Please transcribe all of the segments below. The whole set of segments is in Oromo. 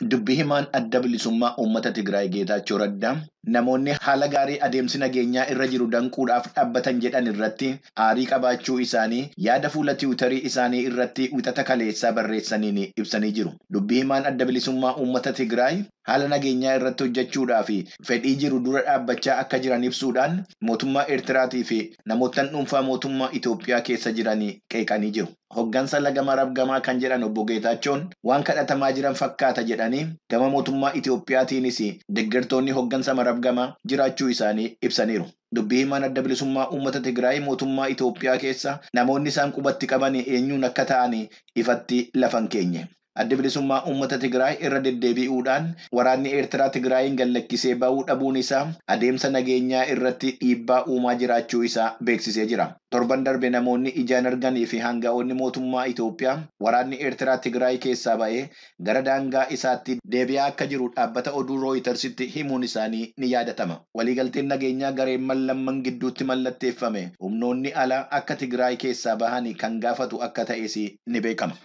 Dubbi himaan Adda Bilisummaa Uummata Tigraay Geetaachoo Raddaa namoonni haala gaarii adeemsi nageenyaa irra jiru danquudhaaf dhaabbatan jedhan irratti aarii qabaachuu isaanii yaada fuula tiwutarii isaanii irratti wixata kaleessaa barreessaniin ibsanii jiru. Dubbi himaan Adda Bilisummaa Uummata Tigraay haala nageenyaa irratti hojjechuudhaaf fedhii jiru dura dhaabbachaa akka jiran ibsuudhaan mootummaa Eertiraatii fi namoottan dhuunfaa mootummaa Itoophiyaa keessa jiran qeeqanii jiru. Hoggansa laga Marab gamaa kan jedhan obbo Geetaachoon waan kadhatamaa jiran fakkaata jedhanii gama mootummaa Itoophiyaatiinis deeggartoonni hoggansa Marab gamaa jiraachuu isaanii ibsaniiru. Dubbii himaan Adda Bilisummaa Uummata Tigraay mootummaa Itoophiyaa keessa namoonni isaan qubatti qaban eenyuun akka ta'an ifatti lafa hin keenye. Adda Bilisummaa Uummata Tigraay irra deddeebi'uudhaan waraanni Eertiraa Tigraayin gallakkisee ba'uu dhabuun isaa adeemsa nageenyaa irratti dhiibbaa uumaa jiraachuu isaa beeksisee jira. Torban darbe namoonni ijaan arganii fi hanga'oonni mootummaa Itoophiyaa waraanni Eertiraa Tigraay keessaa ba'ee gara daangaa isaatti deebi'aa akka jiru dhaabbata oduu Rooyitersitti himuun isaanii ni yaadatama. Waliigalteen nageenyaa gareen lamman gidduutti mallatteeffame humnoonni alaa akka Tigraay keessaa bahan kan gaafatu akka ta'es ni beekama.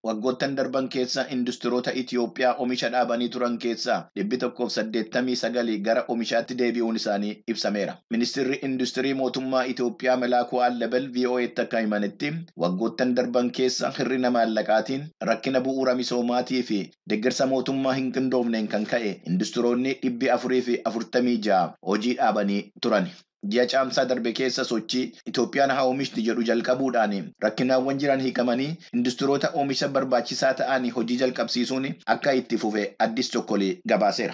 Waggoottan darban keessa industiroota Itoophiyaa oomisha dhaabanii turan keessaa 189 gara oomishaatti deebi'uun isaanii ibsameera. Ministeerri Industirii Mootummaa Itoophiyaa Melaakuu Allabel VOA'tti akka himanitti waggoottan darban keessa hir'ina maallaqaatiin rakkina bu'uura misoomaatii fi deeggarsa mootummaa hin qindoofneen kan ka'e industiroonni 446 hojii dhaabanii turan. Ji'a caamsaa darbe keessa sochii Itoophiyaan haa oomishti jedhu jalqabuudhaan rakkinaawwan jiran hiikamanii industiroota oomisha barbaachisaa ta'an hojii jalqabsiisuun akka itti fufe Addis Chokkolee gabaaseera.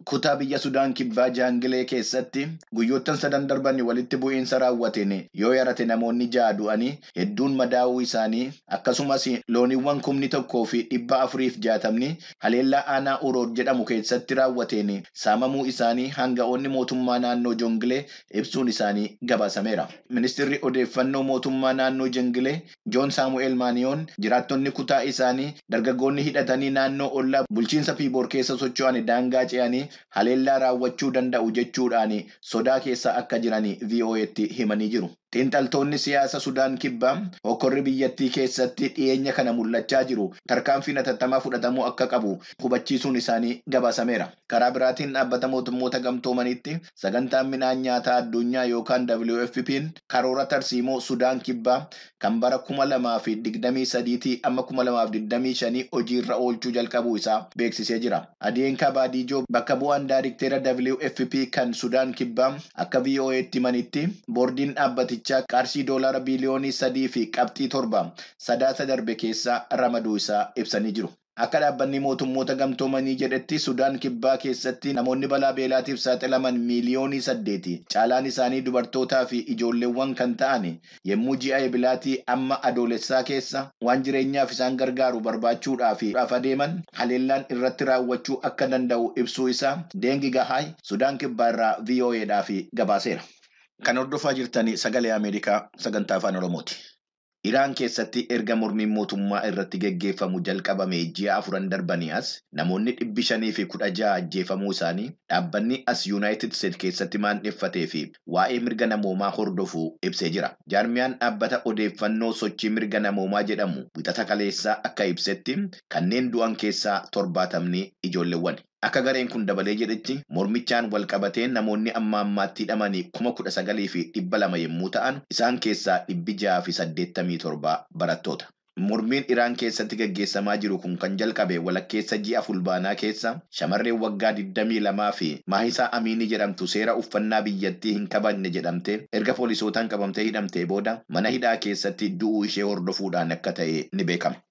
Kutaa biyya Sudaan Kibbaa Jaangilee keessatti guyyoottan sadan darban walitti bu'iinsa raawwateen yoo yarate namoonni 6 du'anii hedduun madaa'uu isaanii akkasumas looniiwwan 1,460 haleellaa aanaa Uroor jedhamu keessatti raawwateen saamamuu isaanii hanga'oonni mootummaa naannoo Jongilee ibsuun isaanii gabaasameera. Ministeerri odeeffannoo mootummaa naannoo Jongilee Joon Saamu'eel Maaniyoon jiraattonni kutaa isaanii dargaggoonni hidhatanii naannoo ollaa bulchiinsa Piiboor keessa socho'an daangaa ce'anii haleellaa raawwachuu danda'u jechuudhaan sodaa keessa akka jiran VOA'tti himanii jiru. Xiinxaltoonni siyaasa Sudaan Kibbaa hokkorri biyyattii keessatti dhiyeenya kana mul'achaa jiru tarkaanfiin hatattamaa fudhatamuu akka qabu hubachiisuun isaanii gabaasameera. Karaa biraatiin dhaabbata mootummoota gamtoomaniitti sagantaan midhaan nyaataa addunyaa yookaan WFP'n karoora tarsiimoo Sudaan Kibbaa kan bara 2023 amma 2025 hojiirra oolchuu jalqabuu isaa beeksisee jira. Adeenkaa Baadiijoo bakka bu'aan daayirikteera WFP kan Sudaan Kibbaa akka VOA'tti himanitti boordiin dhaabbatichaa qarshii $3.7 biliyoonii sadaasa darbe keessa ramaduu isaa ibsanii jiru. Akka dhaabbanni mootummoota gamtoomanii jedhetti Sudaan Kibbaa keessatti namoonni balaa beelaatiif saaxilaman 8 miiliyoonii caalaan isaanii dubartootaa fi ijoolleewwan kan ta'an yommuu ji'a eebilaatii amma adoolessaa keessa waan jireenyaaf isaan gargaaru barbaachuudhaaf adeeman haleellaan irratti raawwachuu akka danda'u ibsuu isaa Deengi Gahaay Sudaan Kibbaa irraa VOAdhaaf gabaaseera. Kan hordofaa jirtan Sagalee Ameerikaa sagantaa Afaan Oromooti. Iraan keessatti erga mormiin mootummaa irratti geggeeffamu jalqabame ji'a 4 darbanii as namoonni 516 ajjeefamuu isaanii dhaabbanni as Yuunaayitid Isteet keessatti maandheffatee fi waa'ee mirga namoomaa hordofu ibsee jira. Jaarmiyaan dhaabbata odeeffannoo sochii mirga namoomaa jedhamu wixata kaleessaa akka ibsetti kanneen du'an keessaa 70 ijoolleewwan. Akka gareen kun dabalee jedhetti mormichaan wal qabatee namoonni amma ammaatti hidhaman 19,200 yommuu ta'an isaan keessaa 687 barattoota. Mormiin Iraan keessatti gaggeessamaa jiru kun kan jalqabe walakkeessa ji'a fulbaanaa keessa shamarreen waggaa 22 fi Maahisaa Amiinii jedhamtu seera uffannaa biyyattii hin kabajne jedhamte erga poolisootaan qabamtee hidhamtee booda mana hidhaa keessatti du'uu ishee hordofuudhaan akka ta'e ni beekama.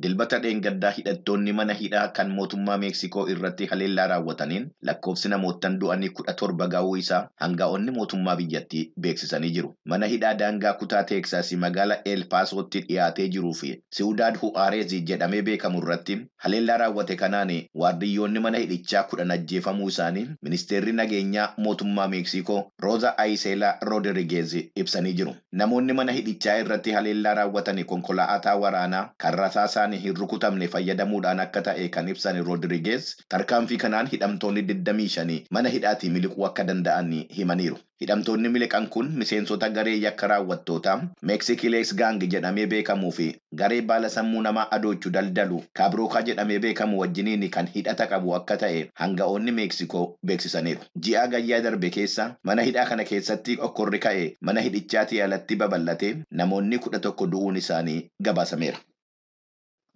Dilbata dheengaddaa hidhattoonni mana hidhaa kan mootummaa Meeksikoo irratti haleellaa raawwataniin lakkoofsi namoottan du'anii 17 ga'uu isaa hanga'oonni mootummaa biyyattii beeksisanii jiru. Mana hidhaa daangaa kutaa Teeksaasii magaalaa El Paasootti dhiyaatee jiruu fi Siwudaad Hu'aareez jedhamee beekamu irratti haleellaa raawwate kanaan waardiyyoonni mana hidhichaa 10 ajjeefamuu isaanii ministeerri nageenyaa mootummaa Meeksikoo Rooza Ayiseelaa Roodirigeez ibsanii jiru. Namoonni mana hidhichaa irratti haleellaa raawwatan konkolaataa waraanaa kan rasaasaa rasaasaan hin rukutamne fayyadamuudhaan akka ta'e kan ibsan Roodirigees tarkaanfii kanaan hidhamtoonni 25 mana hidhaatii miliquu akka danda'an himaniiru. Hidhamtoonni miliqan kun miseensota garee yakka raawwattootaa Meeksikilees Gaang jedhamee beekamuu fi garee baala sammuu namaa adoochu daldalu Kaabrookaa jedhamee beekamu wajjiniin kan hidhata qabu akka ta'e hanga'oonni Meeksikoo beeksisaniiru. Ji'a gayyaa darbe keessa mana hidhaa kana keessatti okkorri ka'e mana hidhichaatii alatti babal'ate namoonni 11 du'uun isaanii gabaasameera.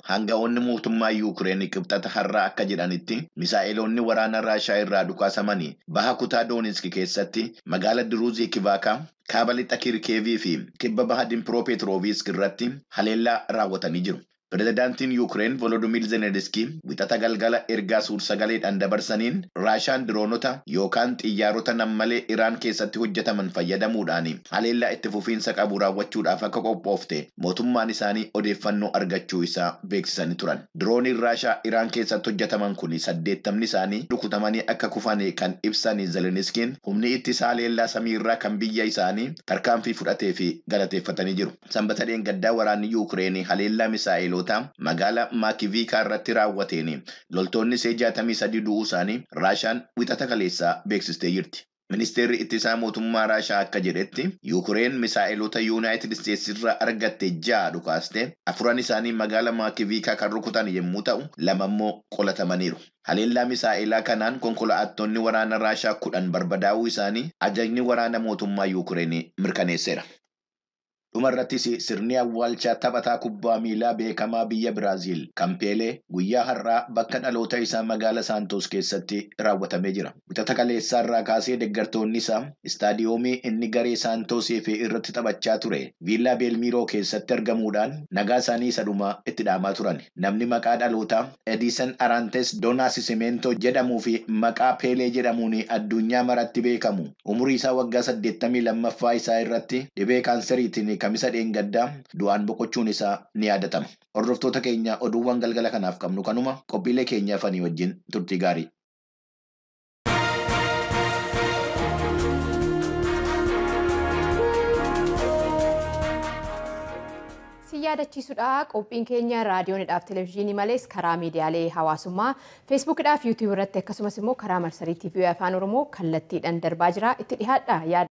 Hanga'oonni mootummaa Yuukireen qibxata har'aa akka jedhanitti misaa'eloonni waraana Raashaa irraa dhukaasamanii baha kutaa Dooniski keessatti magaala Diruuzii Kivaakaa, kaaba lixa Kirkeevii fi kibba baha Dimpirooppetroovisk irratti haleellaa raawwatanii jiru. Pireezidaantiin Yuukireen Volodimiir Zelenskiy wixata galgala ergaa suur-sagaleedhaan dabarsaniin Raashaan diroonota yookaan xiyyaarota nammalee Iraan keessatti hojjetaman fayyadamuudhaan haleellaa itti fufiinsa qabu raawwachuudhaaf akka qophoofte mootummaan isaanii odeeffannoo argachuu isaa beeksisanii turan. Dirooniin Raashaa Iraan keessatti hojjetaman kun 80 isaanii rukutamanii akka kufan kan ibsan Zelenskiin humni ittisaa haleellaa samiirraa kan biyya isaanii tarkaanfii fudhatee fi galateeffatanii jiru. Sanbata dheengaddaa waraanni Yuukireen haleellaa misaa'eloota magaala Maakiviikaa irratti raawwateen loltoonni see 63 du'uu isaanii Raashaan wixata kaleessaa beeksistee jirti. Ministeerri ittisaa mootummaa Raashaa akka jedhetti Yuukireen misaa'eloota Yuunaayitid Isteetsi irraa argatte 6 dhukaaste 4 isaanii magaala Maakiviikaa kan rukutan yommuu ta'u 2 immoo qolatamaniiru. Haleellaa misaa'elaa kanaan konkolaattonni waraana Raashaa 10 barbadaa'uu isaanii ajajni waraana mootummaa Yuukireen mirkaneesseera. Dhumarrattis sirni awwaalchaa taphataa kubbaa miilaa beekamaa biyya Biraaziil kan Peelee guyyaa har'aa bakka dhaloota isaa magaala Saantos keessatti raawwatamee jira. Wixata kaleessaa irraa kaasee deeggartoonni isaa istaadiyoomii inni garee Saantosiif irratti taphachaa ture Viillaa Beelmiiroo keessatti argamuudhaan nagaa isaanii isa dhumaa itti dhaamaa turan. Namni maqaa dhalootaa Edisan Arantes Doonaas Simeentoo jedhamuu fi maqaa Peelee jedhamuun addunyaa maratti beekamu umurii isaa waggaa 82ffaa isaa irratti dhibee kaanseriitiin kamisa dheengaddaa du'aan boqochuun isaa ni yaadatama. Hordoftoota keenya oduuwwan galgala kanaaf qabnu kanuma qophiilee keenya afanii wajjin turtii gaarii. Si yaadachiisudha qophiin keenya raadiyoonidhaaf televezyiinii malees karaa miidiyaalee hawaasummaa feesbuukidhaaf yuutiyuub irratti akkasumas immoo karaa marsariitii TV Afaan Oromoo kallattiidhaan darbaa jira. Itti dhiyaadha.